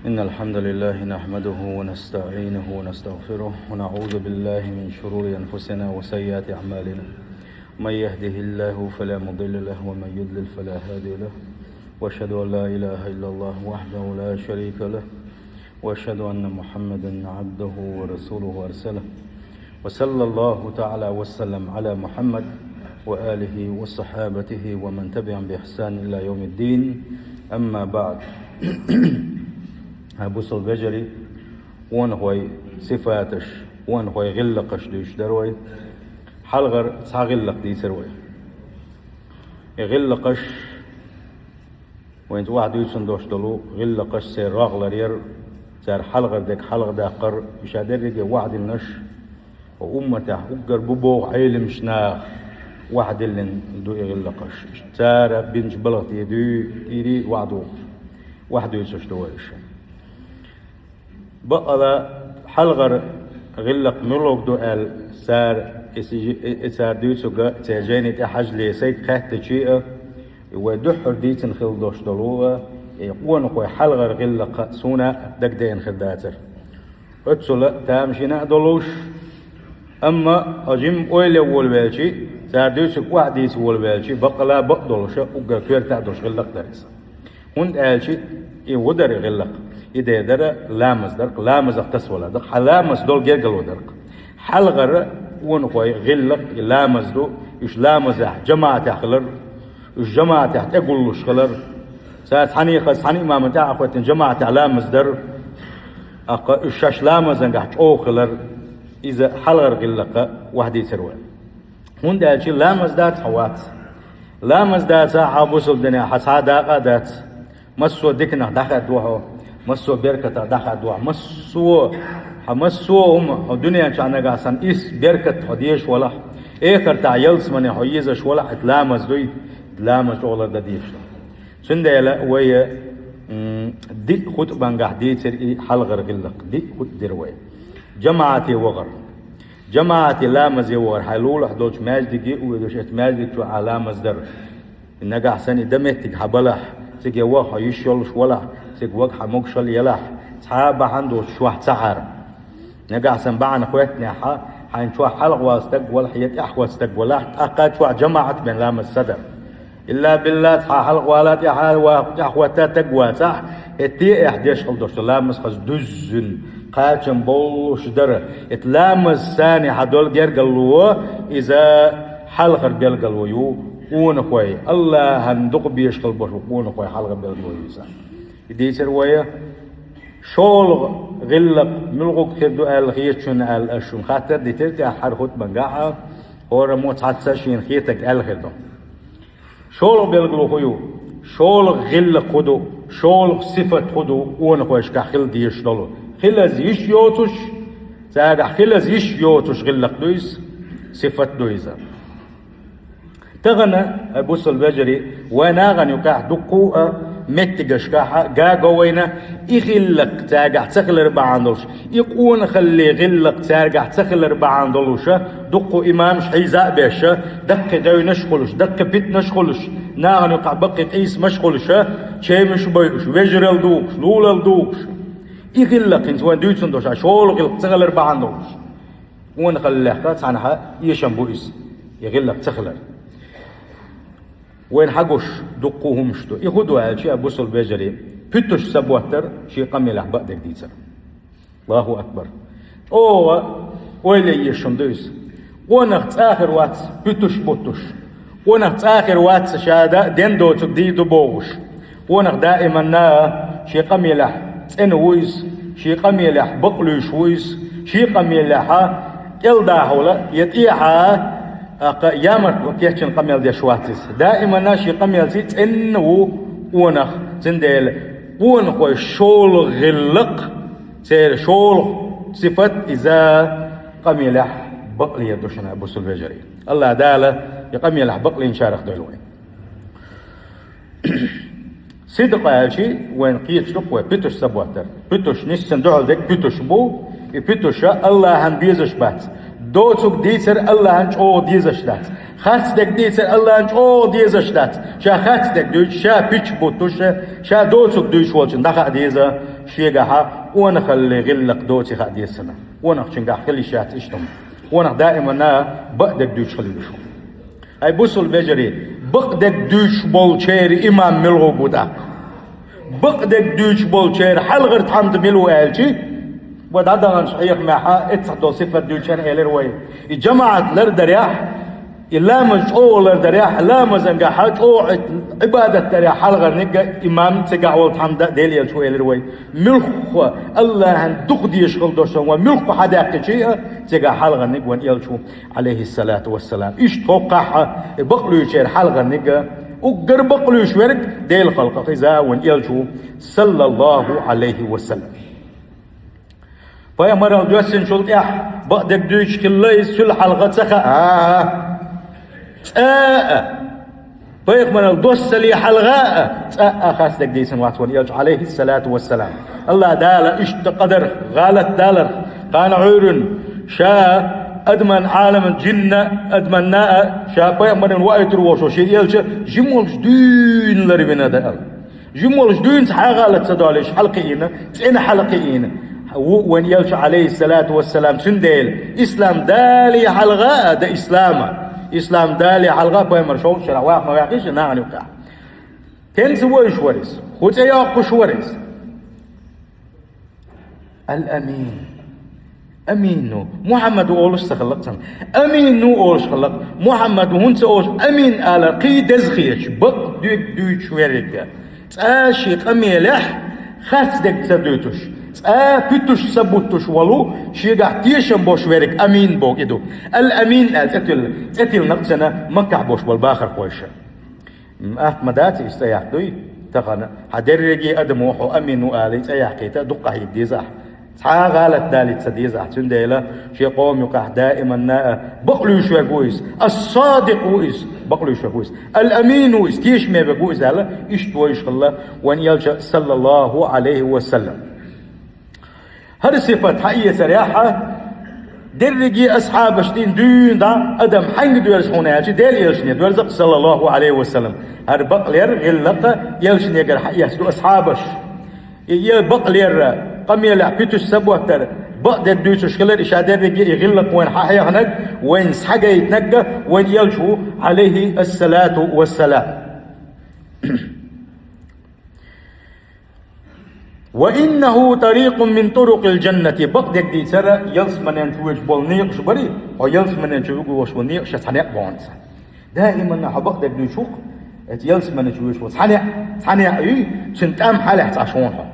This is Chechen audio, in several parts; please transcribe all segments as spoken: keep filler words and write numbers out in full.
إن الحمد لله نحمده ونستعينه ونستغفره، ونعوذ بالله من شرور أنفسنا وسيئات أعمالنا. من يهده الله فلا مضل له، ومن يضلل فلا هادي له. وأشهد أن لا إله إلا الله وحده لا شريك له، وأشهد أن محمدا عبده ورسوله أرسله. وصلى الله تعالى وسلم على محمد وآله وصحابته ومن تبعهم بإحسان إلى يوم الدين. أما بعد. Хьай бусалба вежарий, къонахой сифаташ, къонахой гӀиллакхаш дуьйцуш дара вай. ХьалхагӀа цхьа гӀиллакх дийцар вай. И гӀиллакхаш, вайна цу вахь дуьйцун долуш долу гӀиллакхаш, церан рогӀ ларъяр, цара хьалхара дерг хьалхадаккхар, уьш а дерриге вахь диллинарш, ва умматехь уггар бу боху Ӏеламчу наха вахь диллина ду и гӀиллакхаш. Цара бинчу балха тӀе дуй, тӀера вахь духуш, вахь дуьйцуш ду вай уьш. Бакъала, хьалхара гӀиллакх муьлхарг ду аьлла, цара, и си-, и, и цара дуьйцург, церан жайни тӀе хьажале сайга хаьттича а, и вай дуьххьара дийцина хила долуш долу а, и къонахой хьалхара гӀиллакх а суна а дагадеана хир дацара. Оццул а тамашийна а долуш, амма хьо жимма ойла ян волавелча, цара дуьйцург охьадийца волавелча, бакъала бакъдолуш а, уггар коьрта а долуш гӀиллакх дара иза. ХӀунда аьлча и хӀун дара и гӀиллакх? И дера дара, ламаз дара-кх, ламазах тасавала дара-кх, хьан ламаз долу гергарло дара-кх. Хьалхара къонахой гӀиллакх и ламаз ду, уьш ламазехь, жамаӀатехь хилар, уьш жамаӀатехь тӀегуллуш хилар, цара цхьаьнехан, цхьана имамна тӀаьхьахӀоьттина жамаӀатехь ламаз дар, тӀаккха уьш шаьш ламазангахь чӀогӀа хилар, иза хьалхара гӀиллакха вахь дийцар вай. ХӀунда аьлча ламаз дац хьан вац. Ламаз дацахь хьан бусалба динехь, хьан цхьа а дакъа а дац. Массо а диканах дӀахаьдда ву хьо, массо а беркатах дӀахаьдда ву хьо, массо а, хьан массо а хӀума хьо дуьнен чохь нагахь санна ис беркат хьо дезаш валахь, эхартахь ялсамане хьо езаш валахь, и ламаз дуй, и ламаз чӀогӀа лардан дезаш ду. Цундела вай, м, диъ хутбангахь дийцира и хьалхара гӀиллакх, диъ хутба дира вай. ЖамаӀате вахар. ЖамаӀате ламазе вахар, хьайн лулахь долчу маьждиге а воьдуш, оцу маьждиг чохь а ламаз дар. Нагахь санна и дан меттиг хьан балахь, цига ваха хьо йиш йолуш валахь, цига вага хьан могушалла елахь, цхьа а бахьана доцуш чохь ца Ӏара. Нагахь санна бахьана хӀоьттинехь, хьайна чохь хьалхавала стаг валахь я тӀаьхьахӀотта стаг валахь, тӀаккха чохь жамаӀат бен ламаз ца дар. Илла билла, цхьа хьалхавала, тӀаьхьа ваха, тӀаьхьахӀотта стаг вацахь, и тӀе а эхь деш хила долуш ламаз хаза дуьззина, кхачам болуш дара. И ламаз санна хьан долу гергарло, иза хьалхара белгало ю, къонахой, АллахӀан дукха безаш хила болуш бу къонахой хьалхара белгало ю иза. И дийцира вай. ШолгӀа гӀиллакх муьлхарг хир ду аьлла хеташ ву аьлла, ас шуна хаттар дитира тӀаьххьара хутбангахь, хӀораммо цхьацца шена хетарг аьлла хир ду. ШолгӀа белгало хӀун ю? ШолгӀа гӀиллакх хӀун ду? ШолгӀа сифат хӀун ду къонахойшкахь хила дезаш долу? Хилаза йиш йоцуш, цаьргахь хилаза йиш йоцуш гӀиллакх ду иза, сифат ду иза. Тахана, ай бусалба вежарий, вай нахана юкъахь дуккха а меттигашкахь а га го вайна, и гӀиллакх цаьргахь ца хилар бахьана долуш, и къонахалле гӀиллакх цаьргахь ца хилар бахьана долуша, дуккха имамаш хьийза а беша, даккхий девнаш а хуьлуш, даккхий питанаш а хуьлуш, нахана юкъахь баккхий къийсамаш а хуьлуша, чемаш а бойуш, вежаралла духуш, лулалла духуш. И гӀиллакх хӀинца вайн дуьйцун долуш, а шолгӀа гӀиллакх ца хилар бахьана долуш. Къонахаллехь цхьанхьа эшам бу иза, и гӀиллакх ца хилар. Вайна хьагуш дуккха а хӀумаш ду. И хӀун ду аьлча, а бусалба вежарий, пуьташ ца боттар шен къамелехь бакъдерг дийцар. Аллаху акбар! ЧӀогӀа ойла езаш хӀума ду иза. Къонах цӀа хир вац пуьташ буттуш. Къонах цӀа хир вац ша дан доцург дийр ду бохуш. Къонах даиманна шен къамелехь цӀена ву иза, шен къамелехь бакълуьйш ву иза, шен къамелехь кӀелдахьула я тӀехьа, тӀаккха ямартло кечйина къамел деш вац иза. Даиманна шен къамелца цӀена ву къонах. Цундела къонахой шолгӀа гӀиллакх, церан шолгӀа сифат иза къамелехь бакълер ду шуна, бусалба вежарий. АллахӀ Дала и къамелехь бакълинчарах дойла вай. Сидкъ аьлчи, вайна кхеташ ду-кх вай, пуьташ ца боттар. Пуьташ, ниссан дуьхьал дерг пуьташ бу, и пуьташа АллахӀан безаш бац. Доцург дийцар АллахӀан чӀогӀа дезаш дац. Харц дерг дийцар Аллахьан чӀогӀа дезаш дац. Ша харц дерг дуьйцуш, ша пич буттуш, ша доцург дуьйцуш волчун дӀахаа деза, шегахьа къонахалле гӀиллакх доций хаа деза цунна. Къонахчуьнгахь хила йиш яц иштта хӀума. Къонах даимана бакъдерг дуьйцуш хила везаш ву. Ай, бусалба вежарий, бакъдерг дуьйцуш болчеран имам мила гӀур ву тӀаккха? Бакъдерг дуьйцуш болчеран хьалхара тхьамда мила ву аьлча, вай дӀадаханчу хьехамехь эццахь долу сифат дуьйцуш хилла элира вай. И жамаӀат лардарехь, и ламаз чӀогӀа лардарехь, ламазангахьа чӀогӀа Ӏибадат дарехь хьалхарниг а имам, цигахь волу тхьамда а Делан элчано элира вай. Муьлхха Аллахьан дукха дезаш хила долуш санна, вай муьлхха хьадаьккхича а, цигахь хьалхарниг вайн элча ву, Ӏалайхиссалату вассалам. Иштта хӀокхахь а, и бакълуьйчеран хьалхарниг а, уггар бакълуьйш верг Делан халкъах иза вайн элча ву, саллаллаху Ӏалайхи ва саллам. Пайхамарал доьссинчул тӀаьхьа бакъдерг дуьйцуш хилла иза, цул хьалха ца хаьа. ЦӀа а, пайхамарал доссале хьалха а, цӀа а харц дерг дийцина вац вайн элча, Ӏалайхиссалату вассалам. Аллахь Дала иштта къадар, гӀалат далар, кхана Ӏуьйран, ша адаман Ӏаламан жинна, адаманна а, ша пайхамарна ваийтур волуш шен элча жима волуш дуьйна ларвина дан аьлла. Жима волуш дуьйна цхьа а гӀалат ца долуш, хьалакхиийна, цӀена хьалакхиийна ву вайн элча, Ӏалайхиссалату вассалам, цундела ислам дале хьалха а дан ислама. Ислам дале хьалха а пайхамар шовзткъа шарахь ваха ма ваьккхи шен нахана юккъехь. ХӀинца вуьйш вара иза, хӀун цӀе йоккхуш вара иза? Ал-Амин. Амин ву. Мухьаммад ву олуш ца хилла-кх цунна. Амин ву олуш хилла-кх. Мухьаммад ву хӀунда ца олуш, Амин алар кхин деза хеташ, бакъдерг дуьйцуш верг. ЦӀа шен къамелехь харц дерг ца дуьйцуш, цӀа пуьтуш ца буттуш волу, шегахь тешам бош верг Амин боху и ду. Ал-Амин аьлла цӀе тилла, цӀе тиллина-кх цунна Маккахь бош болу бахархойша. М, атта ма дац иза цӀе яккха дуй? Тахана хьан дерриге а адамо хьо Амин ву алий цӀе яккхийта дуккха хьийга деза ахь. Цхьа а гӀалат далийта ца деза ахь, цундела шен къоман юкъахь даиманна а бакълуьйш верг ву иза, ас-Садикъ ву иза, бакълуьйш верг ву иза, Ал-Амин ву иза, тешаме верг ву иза аьлла, иштта вуьйш хилла вайн элча, саллаллаху Ӏалайхи ва саллам. ХӀара сифат хьаэцарехь, дерриге асхьабаш дина дуьйна дӀа адам хьаьнга доьрзу хьуна аьлча, Делан элчане доьрзу-кх, саллаллаху Ӏалайхи ва саллам. ХӀара бакълер, гӀиллакх а элчанегара хьаэцна ду асхьабаш. И, и бакълер, къамелехь пуьтуш ца боттар, бакъдерг дуьйцуш хилар, и ша дерриге и гӀиллакх вайна хьахьехнарг, вайна схьагайтинарг а вайн элча ву, Ӏалайхи ассалату вассалам. «Ва иннаху тарикъун мин турукъил джаннати», бакъдерг дийцар ялсаманен чу вуьгуш болу некъаш барий, хьо ялсаманен чу вуьгуш болу некъаш цхьа некъ боху иза. Даиманна хьо бакъдерг дуьйцуш ву-кх, оцу ялсаманен чу вуьгуш волу цхьа некъ, цхьа некъ юй, цуьнан тӀам хьалаьцна Ӏаш ву хьо.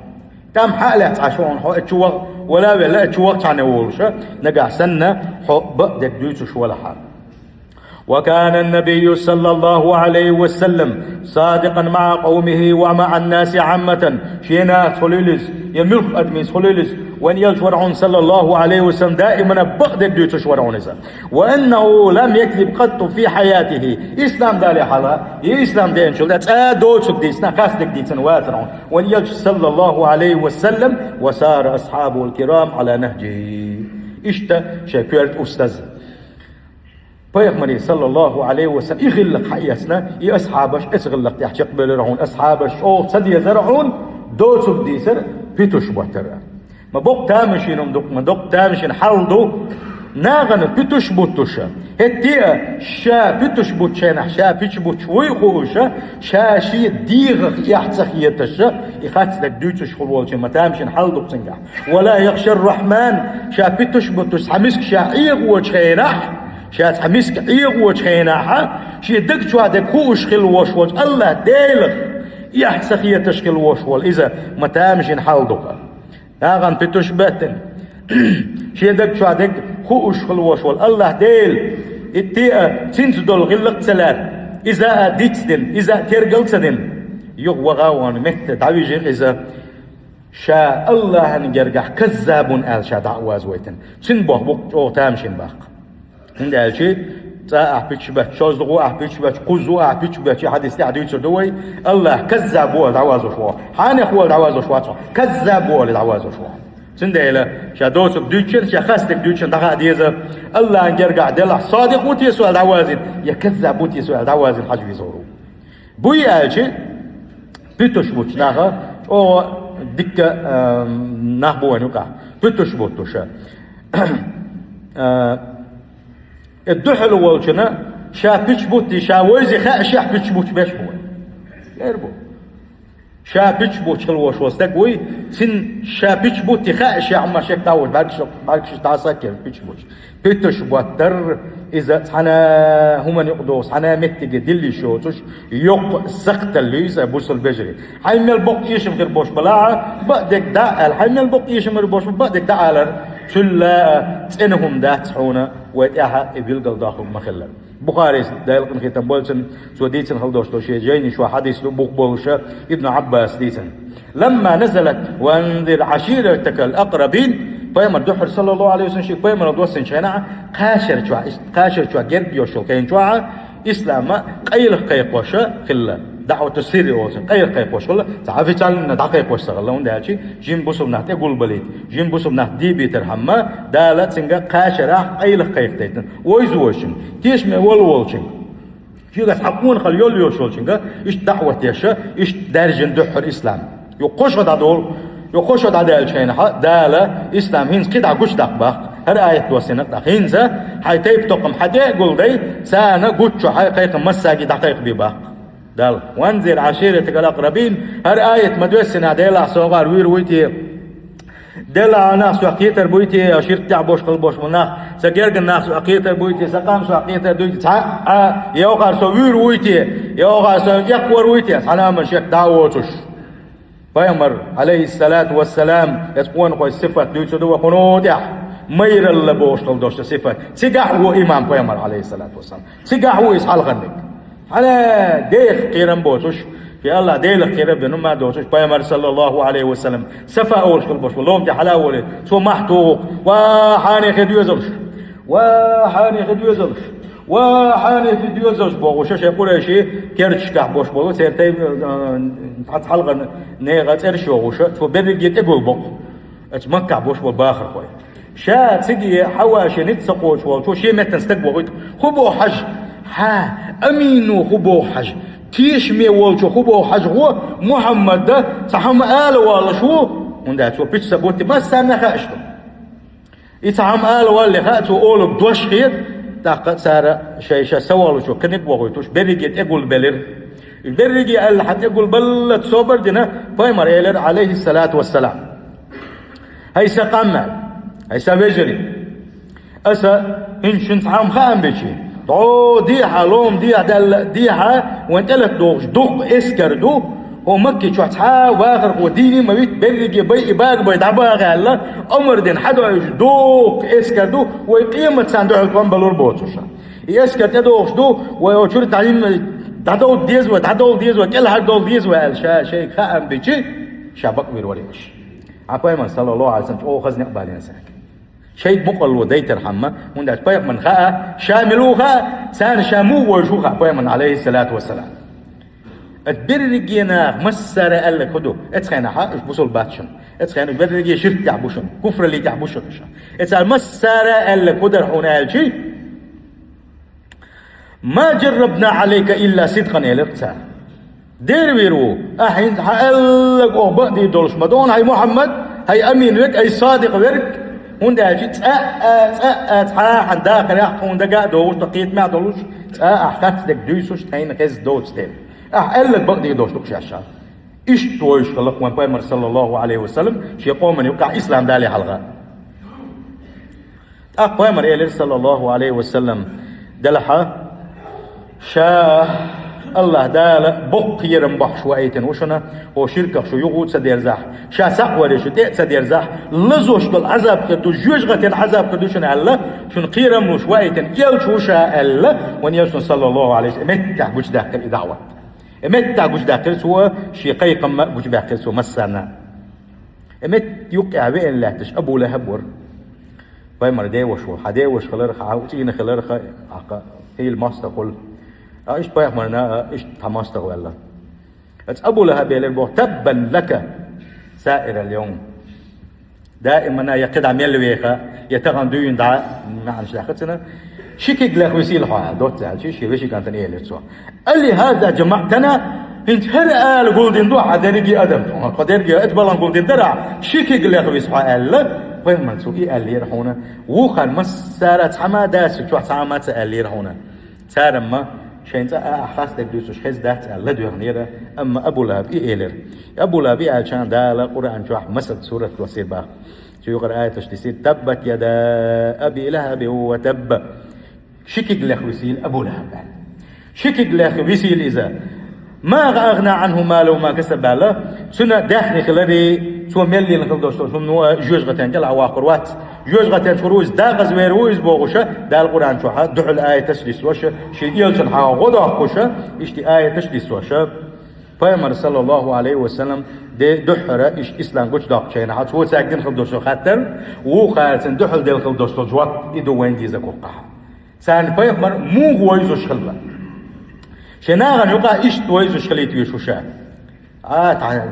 ТӀам хьалаьцна Ӏаш ву хьо, оцу чу ваха, вала а велла, оцу чу ваха цхьаьна волуш, нагахь санна хьо бакъдерг дуьйцуш валахь. «Ва кана ан-набийю саллаллаху Ӏалайхи ва саллам садикъан маӀа къавмихи ва маӀан-наси Ӏамматан». Шен нахаца хуьлийла иза, я муьлхха адамца хуьлийла иза, вайн элча вара хьуна, саллаллаху Ӏалайхи ва саллам, даимана бакъдерг дуьйцуш вара хьуна иза. «Ва аннаху лам якзиб къатту фи хьаятихи». Ислам дале хьалха, я ислам деанчул тӀаьхьа цкъа а доцург дийцина, харцдерг дийцина вацара хьуна вайн элча, саллаллаху Ӏалайхи ва саллам, «ва сара асхьабухул кирам Ӏала нахьжихи». Иштта шайн коьрта устаз. Пайхамаре, саллаллаху Ӏалайхи ва саллам, и гӀиллакх хьаэцна, и асхьабаш оцу гӀиллакх тӀехь чекхбевлира хьуна. Асхьабаш чӀогӀа ца дезара хьуна доцург дийцар, пуьтуш боттар. Ма боккха тамашийна хӀума ду-кх, ма доккха тамашийна хьал ду нахана пуьтуш буттуш. ХӀетте а ша пуьтуш буттучу хенахь, ша пуьтуш буттуш вуй хууш, ша шен дегӀах эхь ца хеташ, и харцдерг дуьйцуш хир волчун ма тамашийна хьал ду-кх цуьнгахь. «Ва ла яхшар Рахьман», ша пуьтуш буттуш цхьа миска ша Ӏехочу хенахь, ша цхьа миска Ӏехочу хенахь, шен даг чохь дерг хууш хила вош волчу АллахӀ Делах эхь ца хеташ хила вош волу иза ма тамашийна хьал ду-кх. Нахана пуьтуш беттина, шен даг чохь дерг хууш хила вош волу АллахӀ Дела, и те а цуьнца долу гӀиллакх а ца лаьцна, иза а дицдина, иза а тергал а ца дина, юха ваха а вахана метта дӀавижира иза. Ша АллахӀан гергахь каззабун аьлла ша дӀа а вазвайтина. Цуьнан боху бу-кх чӀогӀа тамашийна баккха. ХӀунда аьлча цкъа ахь пуьтуш баьчча, шозлагӀа ахь пуьтуш баьчча, кхузза ахь пуьтуш баьчча, хьадис тӀехь дуьйцур ду вай, АллахӀ каззаб ву аьлла дӀавазвуш ву хьо. Хьанех ву аьлла дӀавазвуш вац хьо. Каззаб ву аьлла дӀавазвуш ву хьо. Цундела ша доцург дуьйцучунна, ша хастарг дуьйцучунна дӀахаа деза, Аллахьан гергахь делахь, садикъ ву те со аьлла дӀавазийна, я каззаб ву те со аьлла дӀавазийна хьажа везар ву. Буй аьлча, пуьтуш буттуш наха, чӀогӀа дикка, а, нах бу вайн юкъахь. Пуьтуш буттуш. А, э, духьал волчунна ша пуьтуш бутте, ша вевзий хаьа, шех пуьтуш буттуш беш бу вай. Эр бу. Ша пуьтуш буттуш хила волуш волу стаг вуй, цуьнан ша пуьтуш бутте хаьа, шех ма шек дӀавоьду, бӀаьргаш, бӀаьргаш дӀасаккхира пуьтуш буттуш. Пуьтуш боттар, иза цхьана хӀуманна юкъа догӀуш, цхьана меттиге диллина йоцуш, йоккха сакхталла ю иза, бусалба вежарий. Хьайн мел боккха эшам хир болуш балахь, бакъдерг дӀа а аьлла, хьайн мел боккха эшам хир болуш, бакъдерг дӀа а алар, цул а цӀена хӀума дац хьуна, вай тӀаьхьа и билгалдоккхург ма-хиллара. Бухарис, Дела къинхетам бойла цунна, цо дийцина хила долуш долу шен жайни чохь хьадис ду, бух болуша, Ибн Ӏаббаса дийцина. «Ламма назалат ва анзир Ӏаширатакал акърабин», пайхамар дуьххьара, саллаллаху Ӏалайхи ва саллам, шен пайхамаралла доссинчу хенахь, кхачарчохь, кхачарчохь герга йолуш йолу хенчохь, ислама къайлаха кхайкхоша хилла, даъвату сирри олучун, къайлаха кхайкхоша хилла, цхьа официально дӀакхайкхош ца хилла, хӀунда аьлча жима бусалба нах тӀегулбалийта, жима бусалба нах дебийтархьама, Дала цуьнга кхачарахь къайлаха кхайкхадайтина. Вевза волчуьнга, тешаме волу волчуьнга. Шегахь цхьа къонахалла йолуш йолчуьнга, иштта даъват деша, иштта даьржина дуьххьара ислам. Юха кхо шо дӀадолу, юха кхо шо дӀадаьллачу хенахь, Дала ислам хӀинца кхидӀа гучудаккха баккха, хӀара аят доссина тӀаккха. ХӀинца хьайн тайп-токхам хьан тӀе а гулдай, царна гуччо хьайн кхайкхам массаьрга дӀакхайкхабе баккха. Дала: «Ва анзир Ӏаширатакал акърабин», хӀара аят ма доьссина, Делахь со хӀара вуьйр вуй те? Делахь нах соьх кхетар буй те, ширк тӀехь болуш хила болуш болу нах, сан герган нах соьх кхетар буй те, сан къам соьх кхетар дуй те, цхьа а, я хӀара со вуьйр вуй те, я хӀара со эккхор вуй те, цхьана а ма шек дӀа а воцуш. Пайхамар, Ӏалайхиссалату вассалам, эцу къонахойн сифат дуьйцур ду вай кхунна тӀехь, майралла бохуш хила долуш сифат. Цигахь а ву имам пайхамар, Ӏалайхиссалату вассалам. Цигахь ву иза хьалхарниг. Хьала деха кхерам боцуш, я Аллах, Делах кхерам бен хӀума доцуш, пайхамар, саллаллаху Ӏалайхи ва саллам, Сафа олуш хила болуш, лома тӀе хьала а волий, цо мохь туху: «Ва хьанехе доьзалш! Ва хьанехе доьзалш! Ва хьанехе доьзалш!» — бохуш, шайн къурайшийн керташкахь болуш болу, церан тайпа, а, хьалхарнехан цӀераш йохуш, цо берриге тӀегулбоккху. Оцу Маккахь болуш болу бахархой. Ша цига хьаван шен ницкъ ца кхочуш волчо шен меттана стаг вохуьйту. ХӀун боху хьажа? Хьа, амино хӀун боху хьажа? Тешаме волчо хӀун боху хьажа? Гьо, Мухьаммада цхьа хӀума ала воллуш ву, хӀунда аьлча цо пуьтуш ца бутте массарна хаьаш ду. И цхьа хӀума ала валле хаьа, цо олург дош хета, тӀаккха цара шайн ша са воллучо кхиниг вохуьйтуш, берриге тӀегулбелира. Берриге аьлла, хьан тӀегулбаллалц собар а дина, пайхамар элира, Ӏалайхиссалату вассалам: «ХӀай сан къам, аьлла, хӀай сан вежарий, аса хӀинца шуьнца хьан хаам бичи, дӀо дехьа, лома дехьа даьлла, дехьа вайн тӀелатдохуш дуккха эскар ду, хӀо Макки чохь цхьа а вахархо дийне а ма витта, берриге бай и бага бай дӀабаха аьлла, омар дина хьадоуьйтуш дуккха эскар ду, вай къематца дуьхьал тӀом балур боцуша. И эскар тӀедогӀуш ду, вай оцу чуьра дӀадовла деза вай, дӀадовла деза вай, кӀелхьардовла деза вай», — аьлла, ша шайга хаам бичи, ша бакъвийр вара уьш. Хьан пайхамар, саллаллаху Ӏалайхи ва саллам, чӀогӀа хаза некъ бан саг. Шайга мукъарло дайтархьама, хӀунда аьлча пайхамарна хаьа, ша мила ву хаьа, царна ша муха вевзаш ву хаьа пайхамарна, Ӏалайхиссалату вассалам. Ат берриге нах массара аьлларг хӀун ду? Эцу хенахь уьш бусалба бац шуна. Эцу хенахь уьш берриге ширк тӀехь бу шуна, куфраллин тӀехь бу шуна уьш. Эцара массара аьлларг хӀун дара хьуна аьлчи, «Ма джаррабна Ӏалайка илла сидкъан», — элира цара. Дера вийр ву, ахьа хӀинца хьан аьлларг оха бакъдийр долуш ма ду хьуна, хьай Мухьаммад, хьай амин верг, хьай садикъ верг, хӀунда аьлча цкъа а, цкъа а цхьа а хьан дахарехь, тхуна дага а догӀуш, тхо кхетамехь а долуш, цкъа а ахь харц дерг дуьйцуш, тхайна хезна доцу дела. Ахьа аьлларг бакъдийр долуш ду-кх шаьш. Иштта вевзаш хилла-кх вайн пайхамар, саллаллаху Ӏалайхи ва саллам, шен къомана юкъахь ислам дале хьалха. ТӀаккха пайхамар элира, саллаллаху Ӏалайхи ва саллам: «Делахь, ша Аллаха Дала боккха кхерам бохьуш ваийтина ву шуна, хӀокху ширках шу юха а ца дерзахь, ша схьа а варе шу тӀе а ца дерзахь, лазош долу Ӏазаб хир ду, жоьжахатин Ӏазаб хир ду шуна аьлла, шуна кхерам луш ваийтина элча ву ша», — аьлла, вайн элчано, саллаллаху Ӏалайхи ва саллам, меттехь гучудаьккхира и даъват. И меттехь гучудаьккхира цо, шен кхайкхам а гучубаьккхира цо массарна. И метта юккъехь веана лаьтташ Абу ЛахӀаб вара. Пайхамар деваш ву, хьан деваш хиларх, хьан цӀийна хиларх, хьан хила мостагӀа хуьлу. А иштта пайхамарна, а иштта цхьа мостагӀа ваьлла. Аса Абу ЛахӀаб элира боху: «Таббан лака саирал йовм». Даимана я кхидӀа мел веха, я тахана дуьйна дӀа, маьӀна шаьхацана, ши киг леха висийла хьо аьлла, доцца аьлча, ши вешигантана элира цо. «ألهذا جمعتنا, хӀинца хӀара ала гулдина ду хьа дерриге адам, хьо дерриге ат балан гулдина дара, ши киг леха виса хьо», аьлла, пайхамар цо и аьллера хьуна, вухан массара цхьа ма дац, чохь цхьа ма ца аьллера хьуна. Царамма шайн цӀа а хас дерг дуьйцуш хеза дац аьлла ладоьгӀнера, амма Абу ЛахӀаб и элира. Абу ЛахӀаб и аьлча Дала Къуръан чохь масад сурат доссийра баха. Цу юкъара аяташ дисийра: «تبت يدا أبي لهب وتب». Ши киг леха висийла Абу ЛахӀаб аьлла. Ши киг леха висийла иза. «ما أغنى عنه ماله وما كسب» аьлла. Цуьнан даьхни хилари, цо мел лелла хила долуш долу хӀума жоьжахатен кӀел а ваккхур вац. Жоьжахатен чуьра ву иза, дакъаза вер ву иза бохуша, Дала Къуръан чохь дуьхьал аяташ диссоша, шен элчан хьагӀо доккхуша, иштта аяташ диссоша. Пайхамар, саллаллаху Ӏалайхи ва саллам, де дуьххьара иштта ислам гучудоккхучу хенахь, цо цаьрга дина хила долуш хаттар, вукхара цунна дуьхьал делла хила долуш долу жоп, и ду вайн деза кхуккхахь. Царна пайхамар муха вевзаш хилла? Шен нахана юкъа иштта вевзаш хилийта везаш ву ша. А, тхьа,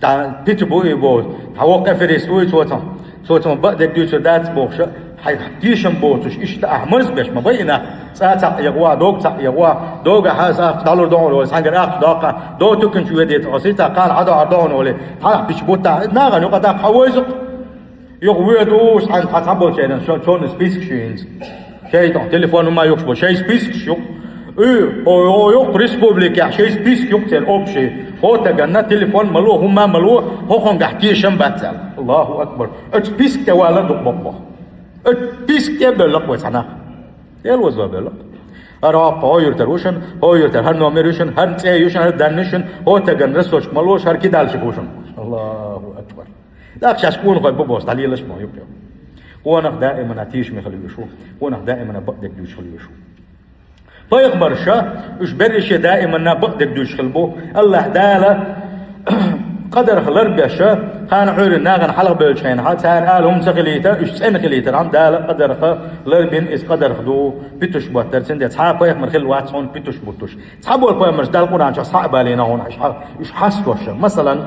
тхьа пита бу и боху, тхьа воккха аферист ву и, цо цхьа, цо цхьа бакъдерг дуьйцур дац бохуша, хьайн тешам боцуш, иштта ахь марзбеш ма бай и нах, цӀа цхьаъ ягӀа, дог цхьаъ ягӀа, догахь аса ахча дӀалур догӀун олий, цхьаьнгара ахча доккха, до туканчу веде тхо, сица кхана хьадохьур догӀун олий, тхьа пича бутта, нахана юкъа даккха хьан вевза-кх? Юха воьду уьш, хьан цхьа цхьаболчеран шо-, чорный список шу хӀинца. Шайн тӀе телефон ма юхуш бо, шайн спискаш юкъа. Уьй, о, о, юкъа республикехь шайн список юкъа церан общий. ХӀо таганна телефон ма ло, хӀумма ма ло, хӀокхунгахь тешам бац аьлла. Аллаху акбар. Оцу список тӀе валар дукха боккха боху. Оцу список тӀе а бевлла-кх вай цхьа нах. Дела возо бевлла-кх. ХӀара хӀокху хӀо юьртара ву шуна, хӀо юьртара хӀара номер ю шуна, хӀара цӀе ю шуна, хӀара данна ю шуна, хӀо таганна рассылочка ма ло, хӀара кидалчик ву шуна. Аллаху акбар. ТӀаккха шаьш къонахой бу бохуш, дӀалелаш ма юкъе. Къонах даимана тешаме хила везаш ву, къонах даимана бакъдерг дуьйцуш хила везаш ву. Пайхамарша, уьш берриш а даимана бакъдерг дуьйцуш хила бу. АллахӀ Дала къадарх ларбеша, кхана Ӏуьйрин нахана хьалха бевллачу хенахьа, царна ала хӀума ца хилийта, уьш цӀена хилийтархьама, Дала къадарх ларбина, иза къадарх ду, питуш баттар, цундела цхьа а пайхамар хилла вац хьуна питуш буттуш. Цхьаболу пайхамарш Дала Къуръан чохь схьа а балийна хьуна, уьш хьа-, уьш хьаставаша. Масалан,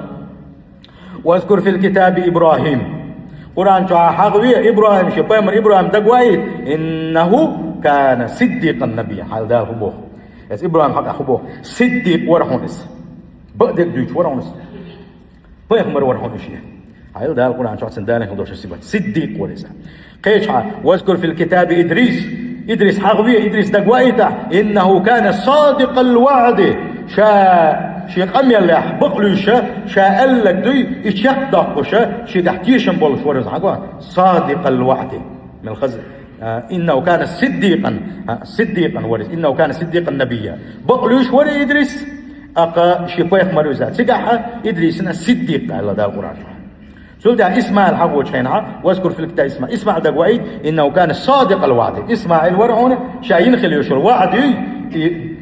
«Вазкур фил китаби Ибрахим». Къуръан чохь хьагӀ ве, Ибрахим, шен пайхамар Ибрахим дагаваийта, «иннаху кана сиддикъан набийя». Хьал Дала хӀун боху? Эс Ибрахим хьакъехь хӀун боху? Сиддикъ вара хьуна иза. Бакъдерг дуьйцуш вара хьуна иза. Пайхамар вара хьуна иза. Хьал Дала Къуръан чохь цуьнан Дала хила долуш сибат. Сиддикъ вара иза. Кхечахьа, «Вазкур фил китаби Идрис». Идрис хьагӀ ве, Идрис дагаваийта, «иннаху кана садикъал ваъди». Ша шен къамелехь бакълуьйша, ша аьллаг дуй, и чекхдоккхуша, шегахь тешам болуш вара иза хьагӀ. Садикъал ваъди. Мел хаза, а, «иннаху кана сиддикъан», а, сиддикъан вара иза. «Иннаху кана сиддикъан набийя». Бакълуьйш вара Идрис, акха шен пайхамар виза. Цигахьа Идрисана сиддикъ аьлла Дала Къуръан чохь. Цул тӀаьхьа ИсмаӀил хьагӀочу хенахьа, «Вазкур фил китаби ИсмаӀил», ИсмаӀил дагаваийта, «иннаху кана садикъал ваъди». ИсмаӀил вара хьуна, ша йина хила йолуш йолу ваъд юй, и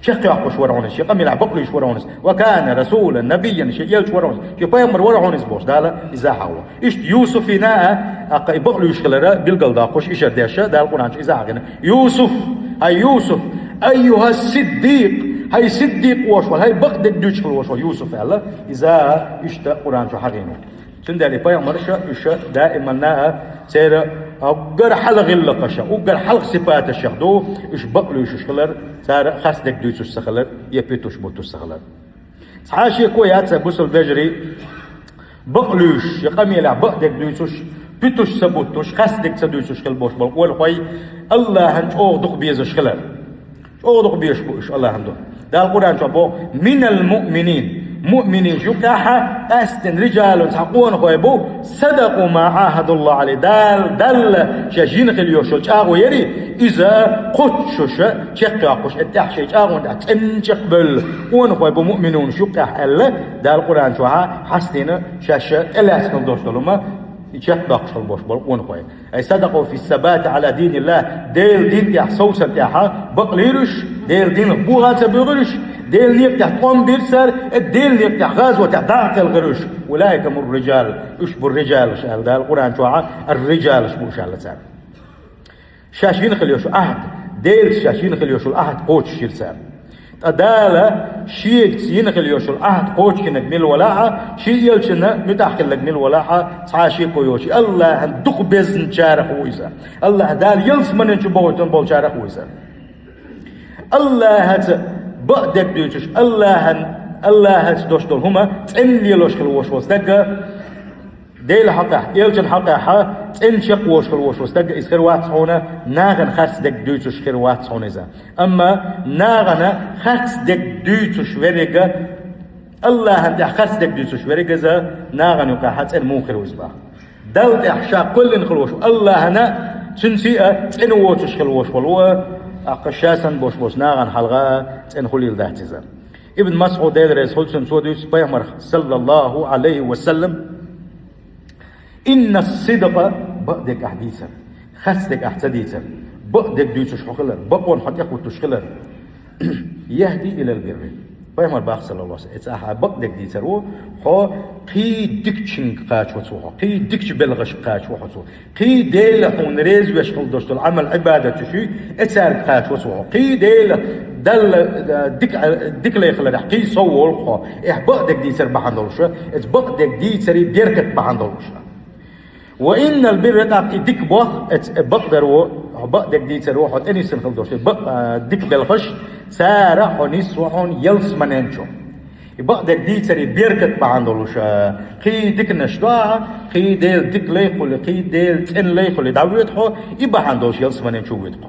чекхйоккхуш вара хьуна, шен къамелехь бакълуьйш вара хьуна, «ва кана расулан набийян», шен элча вара хьуна, шен пайхамар вара хьуна иза бохуш, Дала иза хьагӀо. Иштта Юсуфина а, аккха и бакълуьйш хилара билгалдоккхуш, ишар деш, Дала Къуръан чу иза хьагӀина. Юсуф, хӀай Юсуф, айюхас сиддикъ, хӀай сиддикъ волуш вара, хӀай бакъдерг дуьйцуш хила волуш вара Юсуф аьлла, иза иштта Къуръан чу хьагӀийна. Цундела и пайхамарша, уьш даиманна а церан уггар хьалха гӀиллакхаша, уггар хьалха сипаташах ду, уьш бакълуьйшуш хилар, цара хасдерг дуьйцуш ца хилар, я питуш буттуш ца хилар. Цхьа а шеко яц, бусалба вежарий, бакълуьйш, я къамелехь бакъдерг дуьйцуш, питуш ца буттуш, хасдерг ца дуьйцуш хила болуш болу къонахой АллахӀан чӀогӀа дукха безаш хилар. ЧӀогӀа дукха безаш бу уьш АллахӀан ду. Дала Къуръан чохь боху: «Минал муъминин». Муъминийн юкъехьа къаьсттина рижалун цхьа къонахой бу, «садакъу ма ӀахадуллахӀ Ӏалайхи». Дала, Далла шаьш йина хила йолуш йолу чӀагӀо яри, иза кхоччуша, чекхйоккхуш, и тӀехь шайн чӀагӀонна тӀехь цӀена чекхбевлла къонахой бу муъминунаш юкъехь аьлла, Дала Къуръан чохьа хьастийна шаьш тӀелаьцна долуш долу хӀума, и чекхдоккхуш хила болуш болу къонахой. Ай садакъу фи сабати Ӏала диниллахӀ, Делан дин тӀехь совсар тӀехьа бакълийра уьш, Делан динах бухахь ца буьгӀира уьш, Делан некъа тӀехь тӀом бира цара, э, Делан некъа тӀехь гӀазотехь дӀа а кхелхира уьш. Улаика мур рижал, уьш бу рижалаш аьлла Дала Къуръан чохьа, ар-рижалаш бу уьш аьлла цара. Шаьш йина хила йолуш Ӏахд, Делаца шаьш йина хила йолуш Ӏахд кхочушйира цара. Ткъа Дала Шеца йина хила йолуш йолу Ӏахьд кхочушдинарг мила валахь а, Шен элчанна муьтӀахь хилларг мила валахь а, цхьа а шеко йоцуш, АллахӀан дукха безначарах ву иза. АллахӀ Дала ялсаманин чу бохуьйтун болчарах ву иза. АллахӀаца бакъдерг дуьйцуш, АллахӀан, АллахӀаца долуш долу хӀума цӀена лелош хила волуш волу стаг а, Делан хьокъехь, элчан хьокъехь а цӀена чекхволуш хила волуш волу стаг а иза хир вац хьуна, нахана харцдерг дуьйцуш хир вац хьуна иза. Амма нахана харцдерг дуьйцуш верг а, АллахӀан тӀехь харцдерг дуьйцуш верг а иза, нахана юкъахь а цӀена муха хир ву иза боху. Далла тӀехь ша кхоьллина хила волуш ву, АллахӀана а, цуьнца а цӀена воцуш хила волуш волу а, тӀаккха ша санна болуш болчу нахана хьалха а цӀена хуьлийла дац иза. Ибн МасӀуд, Дела реза хуьлда цунна, цо дуьйцу пайхамарх, саллаллаху Ӏалайхи ва саллам: «Инна сидкъа», бакъдерг ахь дийцар, харцдерг ахь ца дийцар, бакъдерг дуьйцуш хьо хилар, бакъонна хьо тӀехӀуттуш хилар, «яхӀди илал бирри». Пайхамар боху, саллаллаху Ӏалайхи ва саллам, эцу ахь бакъдерг дийцар ву, хьо кхин дикачуьнга кхачо цо хьо, кхин дикачу белхашка кхачо хьо цо. Кхин Дела хьуна реза веш хила долуш долу Ӏамал-Ӏибадат ю шуьга, эцаьрга кхачо цо хьо. Кхин Дела, Далла, а, дика, дика лайхаларехь, кхин сов волу хьо. Эхь, бакъдерг дийцар бахьана долуша, эцу бакъдерг дийцаре беркат бахьана долуша. «Ва иннал бирра», тӀаккха и дика боху, эцу бакъдар ву, хьо бакъдерг дийцар ву, хьо тӀениссан хила долуш, бакъ-, а, дика белхаш, цара хьо нисво хьуна ялсаманен чу. И бакъдерг дийцаре беркат бахьана долуша, кхин диканаш до ахьа, кхин Дела дика лайхули, кхин Дела цӀена лайхули дӀавоьду хьо, и бахьана долуш ялсаманен чу воьду хьо.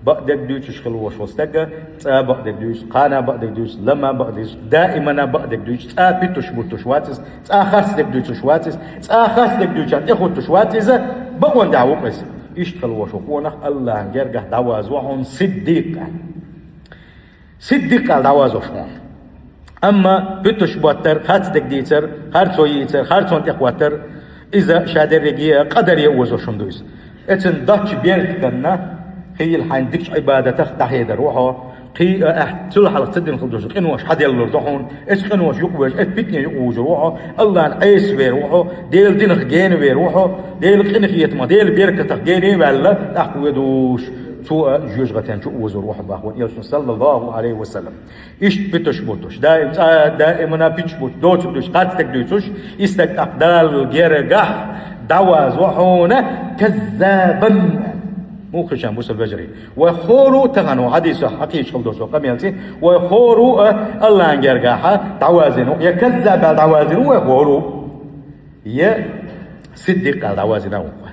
Бакъдерг дуьйцуш хила волуш волу стаг а, цкъа бакъдерг дуьйцу, кхана бакъдерг дуьйцу, лама бакъдерг дуьйцу, даимана бакъдерг дуьйцу, цкъа пуьтуш буттуш вац иза, цкъа харцдерг дуьйцуш вац иза, цкъа харцдерг дуьйцучарна тӀехӀуттуш вац иза, бакъонна тӀехь ву-кх иза. Иштта хила волуш ву къонах АллахӀан гергахь дӀавазво хьуна сиддикъ аьлла. Сиддикъ аьлла дӀавазош хьуна. Амма пуьтуш боттар, харцдерг дийцар, харцо йийцар, харцонна тӀехӀоттар, иза ша дерриге а къадаре озош хӀума ду иза. Эцна доцчу беркатанна, хийла хьайн дикачу Ӏибадатах дӀахьедар ву хьо, кхин а ахь цул хьалха ца дина хила долуш къинош хьаделлур ду хьуна, эцу къинош юкъавеш, эцу питане юкъавужур ву хьо, АллахӀна Ӏеса вер ву хьо, Делан динах гена вер ву хьо, Делан къинхетамах, Делан беркатах гене а ваьлла, тӀаккха воьдуш, цо а жоьжахатен чу а озор ву хьо боху вайн элчано, саллаллаху Ӏалайхи ва саллам. Иштта пуьтуш буттуш, даим цкъа, даимана пуьтуш буттуш, доцург дуьйцуш, харцдерг дуьйцуш, и стаг тӀаккха Далла гергахь дӀавазво хьуна каззабан. Муха хир ю, бусалба вежарий? Вай хӀора а тахана хьадисехь хьакхийча хила долуш долу къамелца, вай хӀора а АллахӀан гергахь дӀавазийна ву, я каззаб аьлла дӀавазийна ву вай хӀора а, я сиддикъ аьлла дӀавазийна ву вай.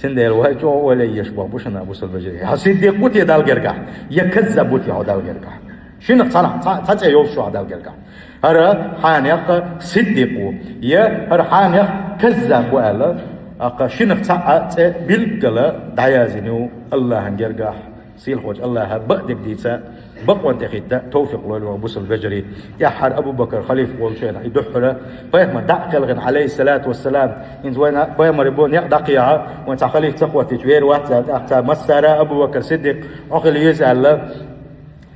Цундела вай чӀогӀа ойла е езаш боху бу шуна, бусалба вежарий. Хьо сиддикъ ву те Далла гергахь, я каззаб ву те хьо Далла гергахь? Шиннах цхьанна, цхьа, цхьа цӀе йолуш ю хьан Далла гергахь. ХӀара хьенех сиддикъ ву, я хӀара хьенех каззаб ву аьлла, тӀаккха шиннах цхьа а цӀе билггала дӀаязйина ю АллахӀан гергахь. Сийлахьчу АллахӀа бакъдерг дийца, бакъонна тӀехӀитта товфикъ лойла вайн, бусалба вежарий. ТӀаьххьара Абу-Бакр халифа волчу хенахь, и дуьххьара пайхамар дӀа а кхелхина, Ӏалайхиссалату вассалам, хӀинца вайна пайхамаре бо некъ дӀакхехьа, вайн цхьа халифа ца хӀоттийча вер вац аьлла, тӀаккха цара: «Массара, Абу-Бакр Сиддикъ, хьо хила еза», аьлла.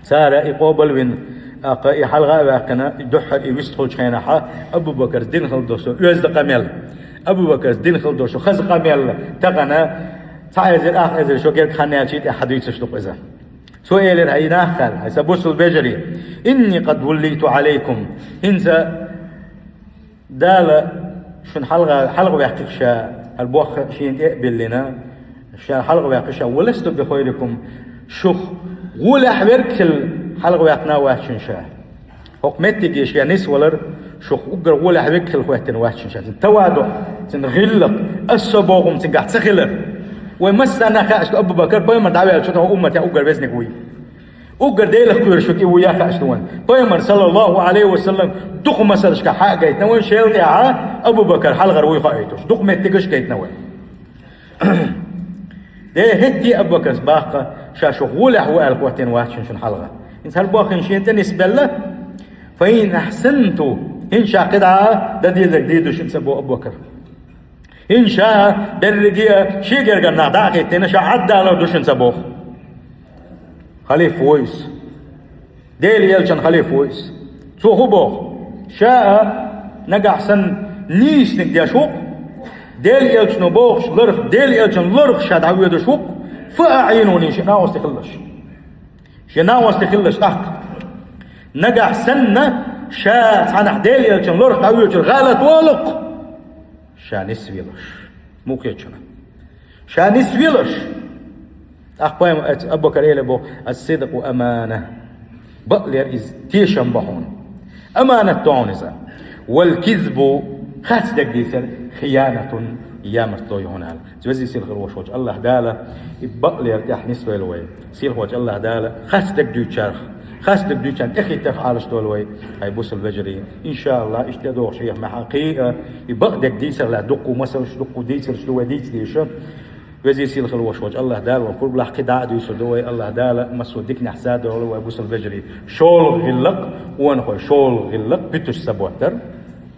Цара и къобалвина, тӀаккха и хьалха а ваьккхина, и дуьххьара и вистхуьлучу хенахьа, Абу-Бакрс дина хила долуш оьзда къамел, Абу-Бакрс дина хила долуш хаза къамел, тахана цхьа эзар, ах эзар шо герга хан яьлча тӀехьа дуьйцуш ду-кх иза. Цо элира: «ХӀай нах, — аьлла, — хӀай сан бусалба вежарий, инни къад вуллийту Ӏалайкум». ХӀинца Дала шуна хьалха, хьалха ваьккхира ша, хӀара бохху шена тӀе а биллина, ша хьалха ваьккхира ша, ва ласту би хайрикум, шух гӀолехь верг хилла хьалха ваьккхина а вац шуна ша. ХӀокху меттиге ша нисвалар, шух уггар гӀолехь верг хилла хӀоьттина вац шуна ша. Цуьнан таваду, цуьнан гӀиллакх, аса со боху хӀума цуьнгахь ца хилар. Вай массарна а хаьаш ду, Абу-Бакр пайхамар дӀаваьллачу тӀехьа умматехь уггар везаниг вуй. Уггар Делах кхоьруш верг и ву а хаьаш ду вайна. Пайхамар, саллаллаху Ӏалайхи ва саллам, дукха масалашкахь хьа а гайтина вайна, шел тӀехьа Абу-Бакр хьалхара вуй хоуьйтуш. Дукха меттигаш а гайтина вайна. Де, хӀетте а Абу-Бакрс баккха, ша шух гӀолехь ву аьлла хӀоттийна вац шуна шуна хьалха. ХӀинца хӀара боххийна шена тӀе нисбелла, фа ин ахьсанту, хӀинца ша кхидӀа а дан дезарг дийр ду шуна сан боху Абу-Бакр. ХӀинца ша берриге а шен гергара нах дӀа а хӀиттийна, ша Ӏаддалар ду шуна сан боху. Халифа ву иза. Делан элчан халифа ву иза. Цо хӀун боху? Ша а нагахь санна нийсаниг деш ву-кх, Делан элчано бохуш ларх, Делан элчан ларх ша дӀавоьдуш ву-кх, фа аӀинуни, шен накъостий хилалаш. Шен накъостий хилалаш тӀаккха. Нагахь санна ша цхьанахь Делан элчанна лорах дӀавоьдуш гӀалат волу-кх, ша нисвелаш. Муха хеташ хьуна? Ша нисвелаш. ТӀаккха пайхамар, Абу-Бакар элира боху: «Ас-сидкъу амана». Бакълер иза тешам бу хьуна. Аманат ду хьуна иза. «Вал кизбу», харц дерг дийцар, «хиянатун», ямартло ю хьуна аьлла. Веза-сийлахь хила волуш волчу АллахӀ Дала и бакълер тӀехь нисвойла вай. Сийлахь волчу АллахӀ Дала харц дерг дуьйцучарах, харц дерг дуьйцучарна тӀехӀиттарх Ӏалашдойла вай, хьайн бусалба вежарий. ИншааллахӀ, иштта догӀуш хьеха маьхьа кхин а, и бакъдерг дийцарх лаьцна дуккха масалш, дуккха дийцарш ду вай дийца дезаш. Веза-сийлахь хила волуш волчу АллахӀ Дала вай курбалахь кхин дӀа а дуьйцур ду вай. АллахӀ Дала массо а диканехь садоьлла вай бусалба вежарий. ШолгӀа гӀиллакх, къонахой, шолгӀа гӀиллакх, питуш ца боттар,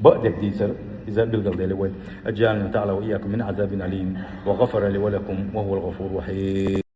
бакъдерг дийцар, иза билгалделира вай. أجارنا تعالى وإياكم من عذاب أليم، وغفر لي ولكم، وهو الغفور الرحيم.